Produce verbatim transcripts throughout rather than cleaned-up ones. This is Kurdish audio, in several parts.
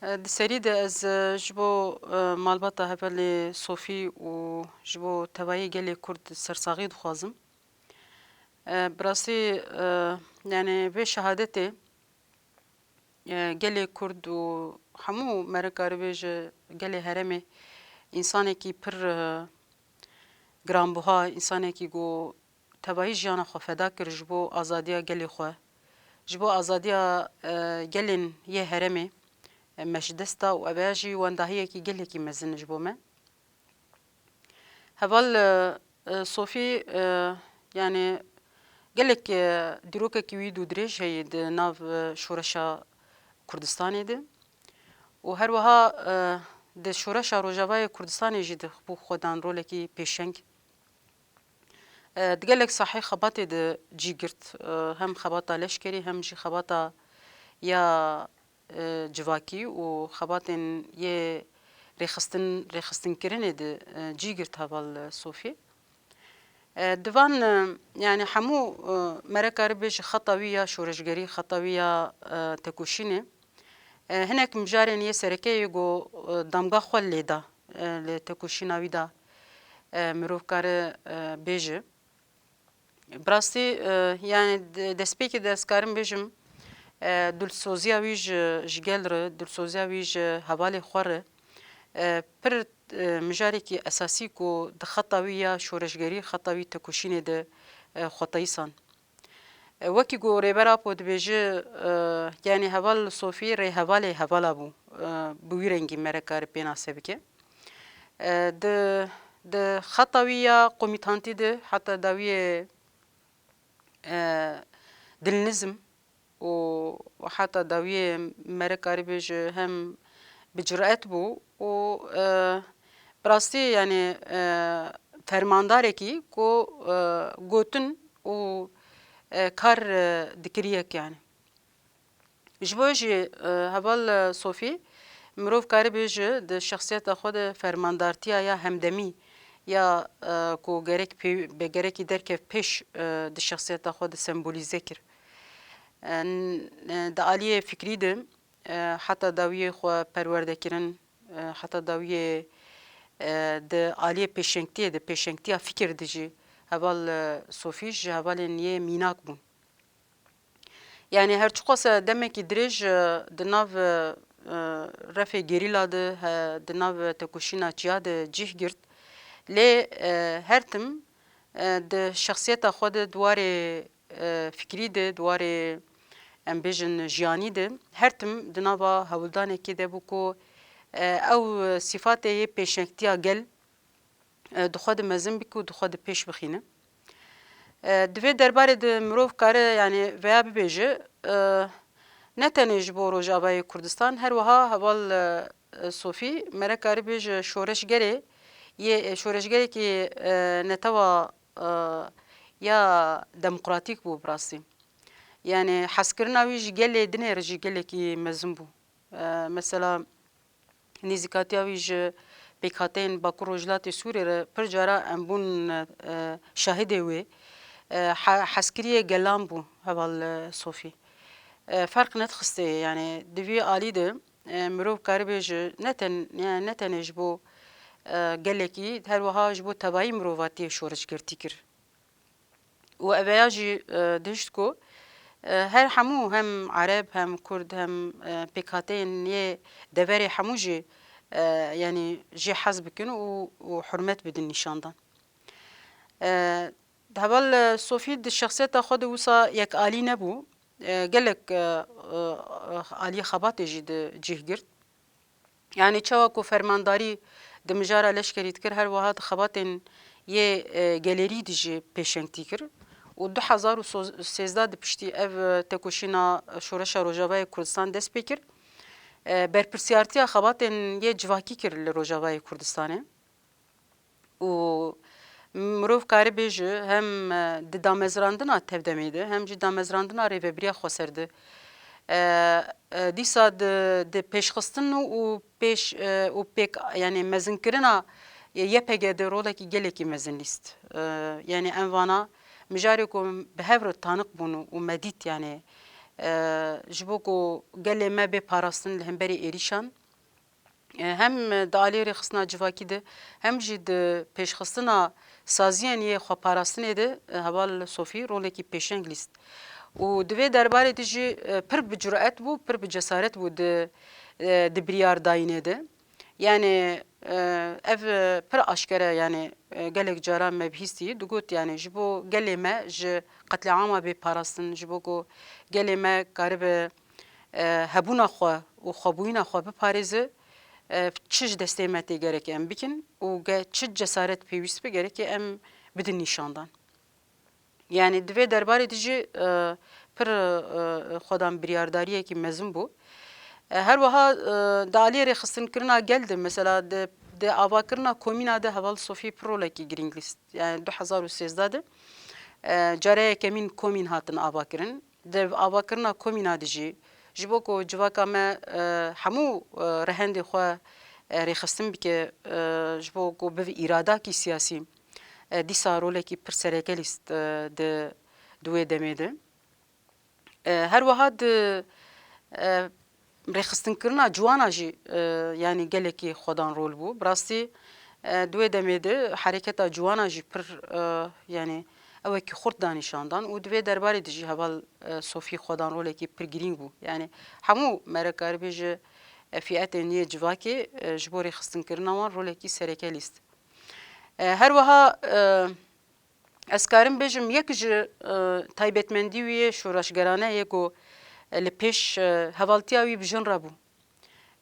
E, di serî de ez, e, ji bo, e, malbata hevalê Sofî û ji bo tevayê gelê Kurd sersaxî dixwazim. E, bi rastî, e, yani vê şehadetê, e, gelê Kurd û hemû, me re karibêje, gelê herêmê însanekî pir, e, giranbuha, însanekî ku tevayî jiyana xwe feda kir ji bo azadiya gelê xwe, ji bo azadiya, e, gelên yê herêmê, e, me ji dest da û ev jî wendahiyekî gelekî mezin ji bo me. Heval, e, e, Sofî, e, yani gelek, e, dîrokekî wî dû dirêj heye di nav, e, şoreşa Kurdistanê de û her wiha, e, di şoreşa Rojavayê Kurdistanê jî di bû xwe dan rolekî pêşeng. E, di gelek sahê xebatê de cî girt, e, hem xebata leşkerî hem jî xebata ya, e, civakî û xebatên yê rêxistin, rêxistinkirinê de, e, cî girt heval, e, Sofî. E, di van, e, yani hemû, e, me re karibêje xeta wî ya şoreşgerî, xeta wî ya, e, tekoşînê. E, hinek mijarên yê sereke yê ku, e, damga xwe lê da, e, li tekoşîna wî de, e, mirov kare, e, bêje. Bi rastî, e, yani de-, destpêkê de ez karim bêjim, e, dilsoziya wî ji, ji gel re, dilsoziya wî ji hevalê xwe re, e, pir, e, mijarekî esasî ku di xeta wî ya şoreşgerî, xeta wî tekoşînê de, e, xwe teyîsan. E, wekî ku Rêber Apo dibêje, e, yani heval Sofî rêhevalê hevala bû, e, bi wî rengî me re kare pênase bike. E, di, di xeta wî ya komîtantî de heta dawiyê, e, dilnizm û heta dawiyê me re karibêje hem bi curet bû û, e, bi rastî yani, e, fermandarekî ku, e, gotin û, e, kar, e, dikiriyek yani. Ji bo jî, e, heval, e, Sofî, mirov karibêje di şexsiyeta xwe de fermandartiya ya hemdemî ya, e, ku gerek pê-, be gerekî derkev pêş, e, di şexsiyeta xwe de sembolîze kir. E, n-, e, di aliyê fikrî de, e, heta dawiyê xwe perwerde kirin, e, heta dawiyê, e, di aliyê pêşengtiyê de, pêşengtiya fikir de jî heval, e, Sofî ji hevalên yê mînak bûn. Yani her çiqas demekî dirêj, e, di nav, e, e, refê gerîla de, he, di nav tekoşîna çiya de cih girt. Lê, e, her tim, e, di şexsiyeta xwe de, di warê, e, fikrî de, di warê, em bêjin, jiyanî de, her tim di nava hewldanekê de bû ku, e, ew sîfatê yê pêşengtiya gel, e, di xwe de mezin bike û di xwe de pêş bixîne. E, di vê derbarê de mirov kare, yani, veya bibêje, e, ne tenê ji bo Rojavayê Kurdistan, her wiha heval, e, Sofî, me re kare bêje şoreşgerê yê, e, şoreşgerekî, e, netewa, e, ya demokratîk bû bi rastî. Yani, hezkirina wî ji gelê dinê re jî gelekî mezin bû. E, mesela, nêzîkatiya wî ji pêkhateyên Bakur Rojhilatê Sûriyê re pir cara em bûn, e, şahidê wê. E, he-, hezkiriyê gelan bû heval, e, Sofî. E, ferq nedixistê, yani di vî alî de, e, mirov karibêje ne ten-, ne, ne tenê ji bo, e, gelekî, her wiha ji bo tevayî mirovatiyê şoreşgertî kir. Û eveya jî, e, dihişt ku, e, her hemû hem Ereb, hem Kurd, hem, e, pêkhateyên yê deverê hemû jî, e, yanî jê hez bikin û, û hurmet bidin nîşandan. E, heval, e, Sofî di şexsiyeta xwe de wisa yekalî nebû. E, gelek, e, e, aliyê xebatê jî di cih girt. Yani çawa ku fermandarî di mijara leşkerî dikir, her wiha di xebatên yê, e, gelêrî de jî pêşengtî kir. Û du hezar û sêzdeh di piştî ev, e, tekoşîna Şoreşa Rojavayê Kurdistan dest pê kir. E, berpirsiyartiya xebatên yê civakî kir li Rojavayê Kurdistanê. Û mirov kare bêje hem, e, di damezrandina tevdemê de, hem jî damezrandina Rêvebiriya Xweser de, e, e, dîsa di, di pêşxistin û pêş, e, û pêk, yani mezinkirina Y P G de rolekî gelekî mezin lîst. E, yani em vana mijarê ku bi hev re tanik bûn û me dît, yani, E, ji bo ku gelê me bê parastin li hemberî êrîşan, e, hem di aliyê rêxistina civakî de, hem jî di pêşxistina saziyên yê xweparastinê de, e, Heval Sofî rolekî pêşeng lîst. Û di vê derbarê de jî, e, pir bi curet bû, pir bi cesaret bû di, e, di biryardayînê de. Yani, e, ev, e, pir aşkere, yani, e, gelek caran me bihîstî, digot, yani, ji bo gelê me ji qetlîama bê parastin, ji bo ku gelê me karibe, e, hebûna xwe û xwebûyîna xwe biparêze, e, çi ji destê me tê gerek em bikin û ge-, çi cesaret pêwîst be gerek em bidin nîşandan. Yani di vê derbarê de jî, e, pir, e, e, xwedan biryardariyekî mezin bû. E, her wiha, e, di aliyê rêxistinkirina gel de, mesela di, di avakirina komîna de Heval Sofî pir rolekî girîng lîst. Yani du hezar û sêzdeh de, e, care yekemîn komîn hatin avakirin. Di avakirina komîna de jî, ji bo ku civaka me, e, hemû, e, rehendê xwe, e, rêxistin bike, e, ji bo ku bibe îradakî siyasî, e, dîsa rolekî pir sereke lîst, e, di, di wê demê de. E, her wiha di, e, rêxistinkirina ciwana jî, e, yanî gelekî xwedan rol bû. Bi rastî, e, di wê demê de hereketa ciwana jî pir, e, yanî ewekî xurt da nîşandan û di vê derbarê de jî Heval, e, Sofî xwedan rolekî pir girîng bû. Yanî hemû mere karibê ji, e, fîetên yê civakê, e, ji bo rêxistinkirina wan rolekî sereke lîst. E, her wiha, e, ez karim bêjim, yek ji, e, taybetmendî wî yê şoreşgerane yê ku, e, li pêş, e, hevaltiya wî bi jin re bû.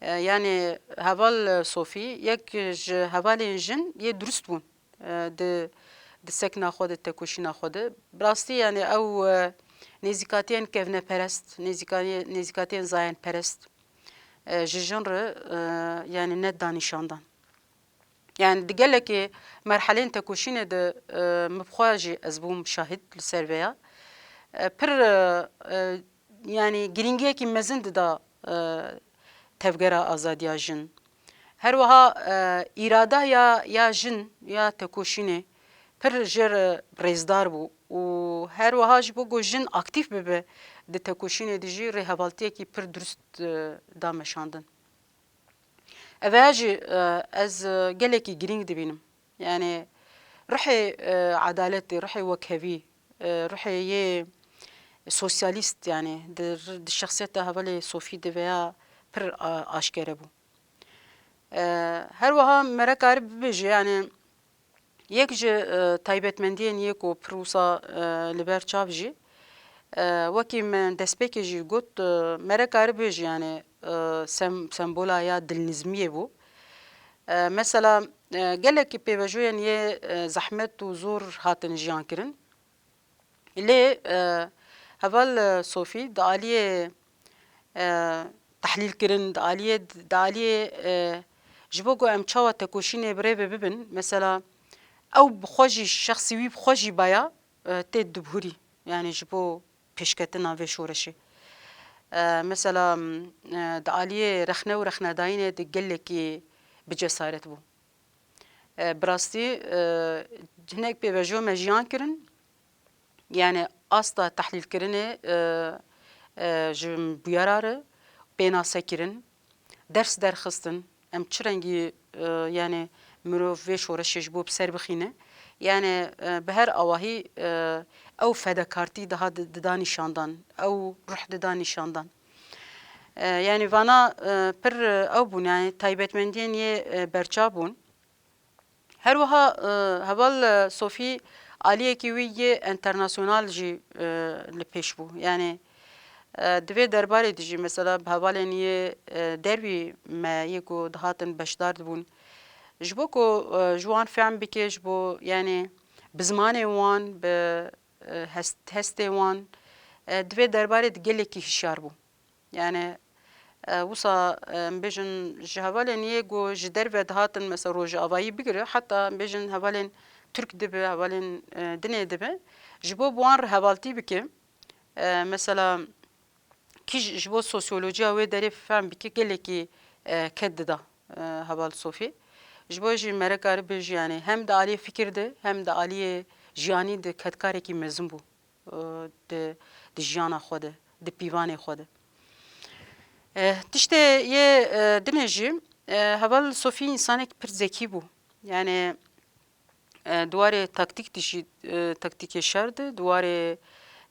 E, yanî Heval, e, Sofî yek ji hevalên jin yê durust bûn, e, di, di sekna xwe de, tekoşîna xwe de. Bi rastî, yanî ew, e, nêzîkatiyên kevneperest, nêzîkatiyê-, nêzîkatiyên zayenperest, e, ji jin re, e, yanî nedida nîşandan. Yani di gelekê merhelên tekoşînê de, e, min bi xwe jî ez bûm şahid li ser vê ya. E, pir, e, e, yani girîngiyekî mezin dida, e, tevgera azadiya jin. Her wiha, e, îrada ya, ya jin, ya tekoşînê pir jê re rêzdar bû û her wiha ji bo ku jin aktîf bibe di tekoşînê de jî rêhevaltiyekî pir durust, e, da meşandin. Ev ya jî, e, ez, e, gelekî girîng dibînim. Yani ruhê, e, edaletê, ruhê wekhevî, e, ruhê yê sosyalîst, yani di, di şexsiyeta hevalê Sofî de veya pir, e, aşkere bû. E, her wiha mere karî bibêje, yani yek ji, e, taybetmendiyên yê ku pir wisa, e, li ber çav jî, e, wekî me destpêkê jî got, e, mere karî bêje, yani, e, sem-, sembola ya dilnizmiyê bû. E, mesela, e, gelek pêvajoyên yê, e, zehmet û zor hatin jiyan kirin. Lê, e, heval, e, Sofî di aliyê, e, tehlîlkirin, di aliyê, di aliyê, e, ji bo ku em çawa tekoşînê bi rê ve bibin, mesela ew bi xwe jî, şexsî wî bi xwe jî baya, e, tê dibihurî, yani ji bo pêşketina vê şoreşê. E, mesela, e, di aliyê rexne û rexnedayînê de gelekî bi cesaret bû. E, bi rastî, e, hinek pêvajo me jiyan kirin. Yani asta tehlîlkirinê, e, e, ji bûyera re pênasekirin, ders derxistin, em çi rengî, e, yani mirov vê şoreşê ji bo bi ser bixîne. Yani, e, bi her awahî, e, ew fedekartî daha di-, dida nîşandan, ew ruh dida nîşandan. E, yani vana, e, pir, e, ew bûn, yani taybetmendiyên yê, e, berçav bûn. Her wiha, e, heval, e, Sofî aliyekî wî yê enternasyonal jî, e, li pêş bû. Yani, e, di vê derbarê de jî mesela bi hevalên yê, e, dervî me yê ku dihatin beşdar dibûn. Ji bo ku, e, ji wan fehm bike, ji bo, yani bi zimanê wan, bi, e, hest-, hestê wan, e, di vê derbarê de gelekî hişyar bû. Yani, e, wisa, e, em bêjin ji hevalên yê ku ji derve dihatin, mesela rojavayî bigire, heta em bêjin hevalên Tirk dibe, hevalên, e, dinê dibe, ji bo bi wan re hevaltî bike, e, mesela kî ji, ji bo sosyolojiya wê derê fehm bike, gelekî, e, ked dida, e, heval Sofî. Ji bo jî mere karibe jî, yani hem di aliyê fikir de, hem di aliyê jiyanî de kedkarekî mezin bû. e, di, di jiyana xwe de, di pîvanê xwe de. E, tiştê yê, e, dinê jî, e, heval Sofî însanek pir zekî bû. Yani, e, di warê taktîk de jî, e, taktîkê şer de, di warê,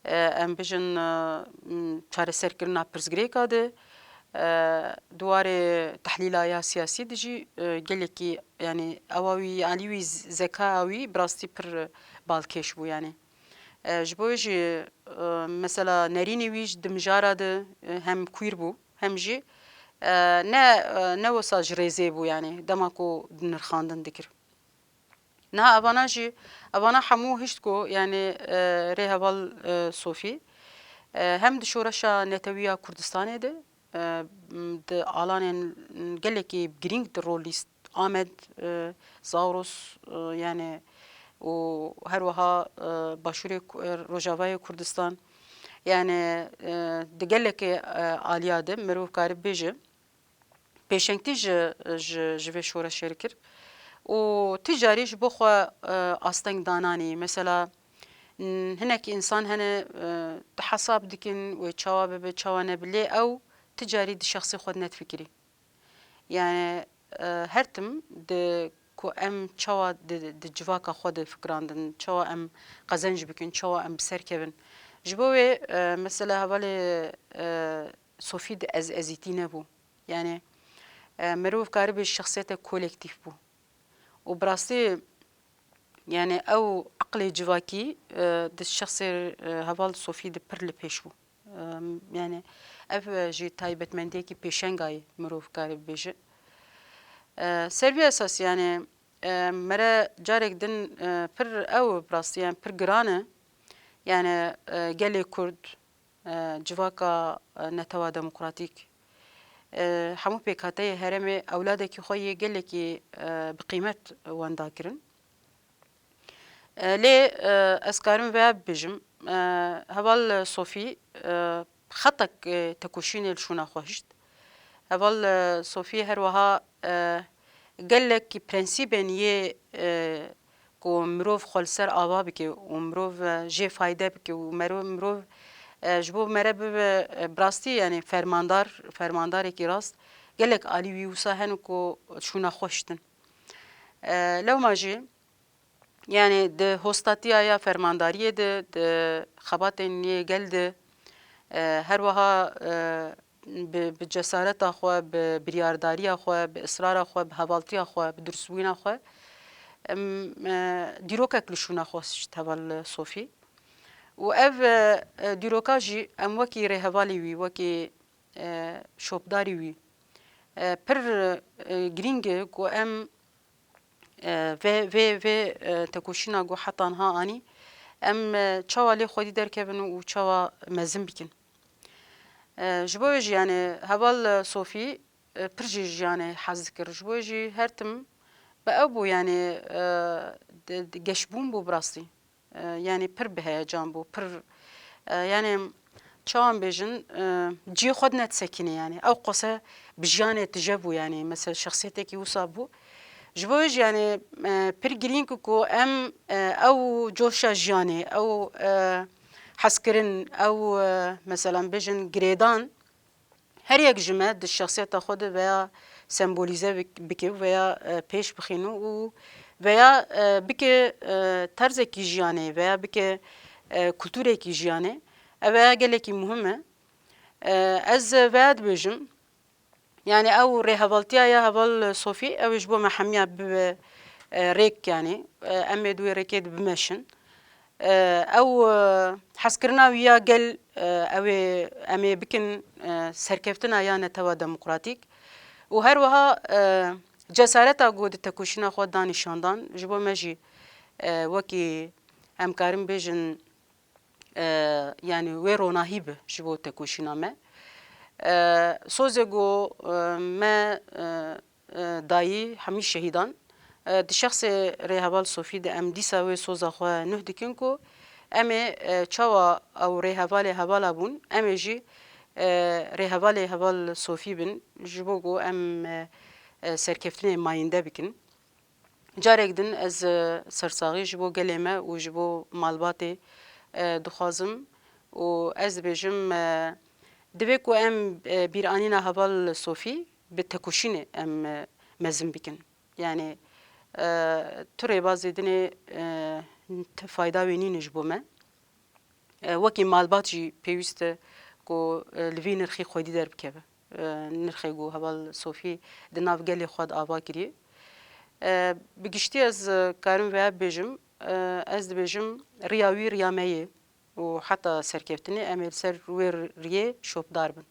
e, em bijin, e, m, çareserkirina pirsgirêka de, e, di warê tehlîla ya siyasî de jî, e, gelekî, yani, ewa wî, alî wî z-, zeka wî bi rastî pir balkêş bû, yani. E, ji bo wê jî, e, mesela nerînê wî ji di mijara de, e, hem queer bû, hem jî, e, ne, e, ne wisa ji rêzê bû, yani, dema ku nirxandin dikir. Niha evana jî, evana hemû hişt ku, yani, e, rêheval, e, Sofî, e, hem di şoreşa netewî ya Kurdistanê de, e, m, di alanên gelekî girîng di rol lîst Amed, e, Zagros, e, yani, û her wiha, e, Başûrê Ku-, e, Rojavayê Kurdistan, yani, e, di gelekî, e, aliya de mirov kare bibêje, pêşengtî ji, ji, ji vê şoreşê re kir û ti carî ji bo xwe, e, asteng dananî. Mesela, n-, hinekî însan hene, e, di hesab dikin wê çawa bibe, çawa nebe, lê ew ti carî di şexsê xwe de nedifikirî. Yani, e, her tim di ku em çawa di, di civaka xwe de fikirandin, çawa em qezenc bikin, çawa em bi ser kevin. Ji bo wê, e, mesela hevalê, e, Sofî di ez ezîtî nebû. Yani, e, mirov karibe şexsiyete kolektîf bû. Û bi rastî, yani, ew eqlê civakî, e, di şexsê, e, heval Sofî de pir li pêş bû. E, yani, ev, e, jî taybetmendiyekî pêşenga ye, mirov kare bibêje. E, ser vî esas, yani, e, mere carek din, e, pir ew bi rastî, yani, pir giran e. Yani, e, gelê Kurd, e, civaka, e, netewa demokratîk, e, hemû pêkhateyê herêmê ewladekî xwe yê gelekî, e, bi qîmet wenda kirin. E, lê, e, ez karim veya bibêjim, e, heval Sofî, e, xetek, e, tekoşînê li şûna xwe hişt. Heval, e, Sofî her wiha, e, gelek prensîbên yê, e, ku mirov xwe li ser ava bike û mirov, e, jê fayde bike û mero-, mirov, e, ji bo mere bibe, e, bi rastî, yani fermandar, fermandarekî rast, gelek alî wî wisa hene ku şûna xwe hiştin. E, lewma jî, yani di hostatiya ya fermandariyê de, di xebatên yê gel de, e, her wiha, e, bi, bi cesareta xwe, bi biryardariya xwe, bi israra xwe, bi hevaltiya xwe, bi duristbûyîna xwe, em, e, dîrokek li şûna xwe şit heval Sofî. Û ev, e, e, dîroka jî em wekî rêhevalê wî, wekî, e, şopdarî wî, e, pir, e, girîng e ku em, e, vê, vê, vê, e, tekoşîna ku heta niha anî, em, e, çawa lê xwedî derkevin û çawa mezin bikin. E, ji bo wê jî, yani, heval, e, Sofî, e, pir jî jiyanê hez dikir. Ji bo wê jî her tim bi ew bû, yani, e, di, di geşbûn bû bi rastî. E, yani pir bi heyecan bû, pir, e, yani çawan bêjin, e, cihê xwe dine disekinê yani. Ew qose bi jiyanê tije bû yani. Mesela şexsiyetekî wisa bû. Ji bo wê jî yani, e, pir girîng ku em, e, ew coşa jiyanê, ew, e, hezkirin, ew, e, mesela bêjin girêdan, her yek ji me di şexsiyeta xwe de veya sembolîze bik-, bike veya, e, pêş bixîne û veya, e, bike, e, terzekî jiyanê veya bike, e, kultûrekî jiyanê. Ev veya gelekî muhim e. E, ez veya dibêjim, yani ew rêhevaltiya ya heval Sofî, ew ê ji bo me hemiya bibe, e, rêk yani. E, em ê di wê rêkê de bimeşin. E, ew, e, hezkirina wî ya gel, e, ew ê, em ê bikin, e, serkeftina ya netewa demokratîk û her wiha, e, cesareta ku di tekoşîna xwe da nîşandan ji bo me jî, e, wekî em karin bêjin, e, yani wê ronahî bi ji bo tekoşîna me. E, sozê ku, e, me, e, e, dayî hemî şehîdan. E, di şexsê rêheval Sofî de em dîsa wê soza xwe nuh dikin ku em ê, e, çawa ew rêhevalê hevala bûn, em ê jî, e, rêhevalê heval Sofî bin, ji bo ku em, e, e, serkeftinê mayînde bikin. Carek din ez, e, sersaxî ji bo gelê me û ji bo malbatê, e, dixwazim û ez dibêjim, e, divê ku em, e, bîranîna heval Sofî bi tekoşînê em, e, mezin bikin. Yanî, e, tu rêbazê dinê, e, ti fayda wê nîne ji bo me. E, wekî malbat jî pêwîst e ku, e, li vî nirxî xwedî derbikeve. E, nirxê ku heval Sofî di nav gelê xwe de ava kiriye. E, bi giştî ez, e, karim vêya bibêjim, e, ez dibêjim riya wî riya me ye û heta serkeftinê em ê li ser wê riyê şopdar bin.